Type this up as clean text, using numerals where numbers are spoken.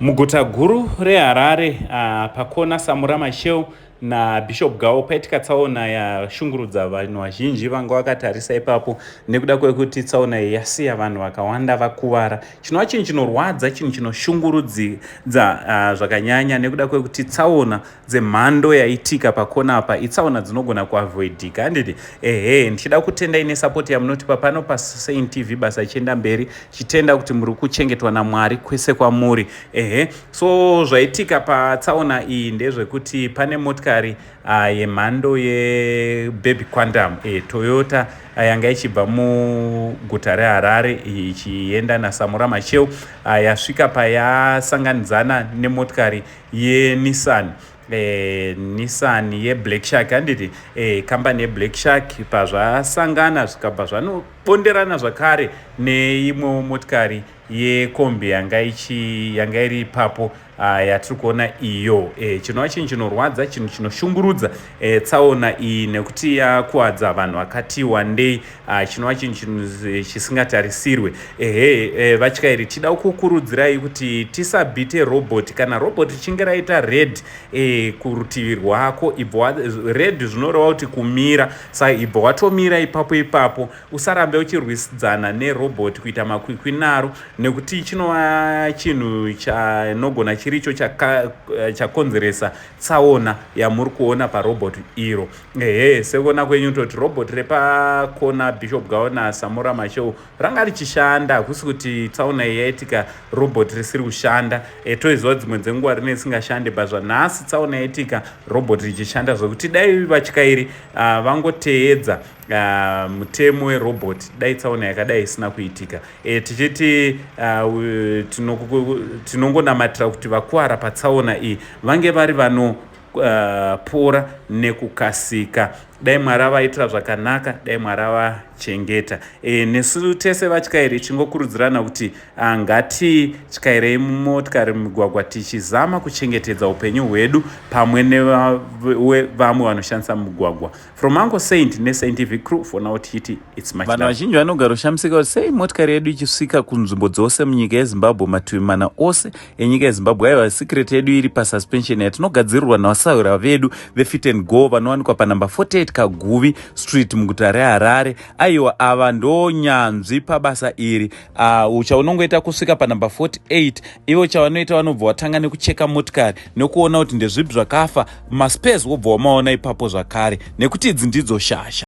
Muguta guru reHarare pakona Samora Machel naBishop Gawo paitika tsaona yashungurudza vanhu vazhinji vanga vakatarisa ipapo nekuda kwekuti tsaona iyi yasiya vanhu vakawanda vakuvara chinova chinhu chinorwadza chinhu chinoshungurudzidza zvakanyanya nekuda kwekuti tsaona dzemhando yaitika pakona apa itsaona dzinogona kuavoidika handiti ehe ndichida kutendai nesapoti yamunotipa pano paSaint TV basa ichienda mberi chitenda kuti muri kuchengetwa namwari kwese kwamuri ehe so zvaitika patsaona iyi ndezvekuti pane motikari yemhando yebaby quantum Toyota yanga ichibva muguta reHarare ichienda naSamora Machel yasvika payasanganidzana nemotikari yeNissan Nissan yeBlack Shark handiti kambani yeBlack Shark pazvasangana zvikabva zvanobonderana zvakare neimwewo motikari yekombi yanga ichi yanga iri ipapo yatiri kuona iyo chinova chinhu chinorwadza chinhu chinoshungurudza tsaona iyi nekuti yakuwadza vanhu vakati wandei chinova chinhu chisingatarisirwe ehe vatyairi tida kukurudzirai kuti tisabhite robot kana robot richinge raita red kurutivi rwako ibva red zvinoreva kuti kumira saka ibva watomira ipapo ipapo usarambe uchirwisidzana nerobot kuita makwikwi naro nekuti chinova chinhu chanogona chiricho chakonzeresa tsaona yamuri kuona parobot iro ehe sekuona kwenyu toti robot repakona Bishop Gawo naSamora Machel ranga richishanda hakusi kuti tsaona iyi yaitika robot risiri kushanda toiziva dzimwe dzenguva rine risingashande but zvanhasi tsaona yaitika robot richishanda zvekuti dai vatyairi vangoteedza mutemo werobot dai tsaona yakadai isina kuitika tichiti tinongonamatira kuti vakuwara patsaona iyi vange vari vanopora nekukasika dai mwari avaitira zvakanaka dai mwari avachengeta nesu tese vatyairi chingokurudzirana kuti ngatityairei mumotikari mumigwagwa tichizama kuchengetedza upenyu hwedu pamwe nevamwe vanoshandisa mugwagwa from Uncle Saint neSaint TV crew for now tichiti it's much vanhu vazhinji vanogara kushamisika kuti sei motikari yedu ichisvika kunzvimbo dzose munyika yeZimbabwe mativi mana ose enyika yeZimbabwe aiwa secret yedu iri pasuspension yatinogadzirirwa navasahura vedu veFit and Go vanowanikwa panumber 48 Kaguvi Street muguta reHarare aiwa ava ndo nyanzvi pabasa iri chaunongoita kusvika panumber 48 ivo chavanoita vanobva watanga nekucheka motikari nekuona kuti ndezvipi zvakafa maspares wobva wamaona ipapo zvakare nekuti idzi ndidzo shasha.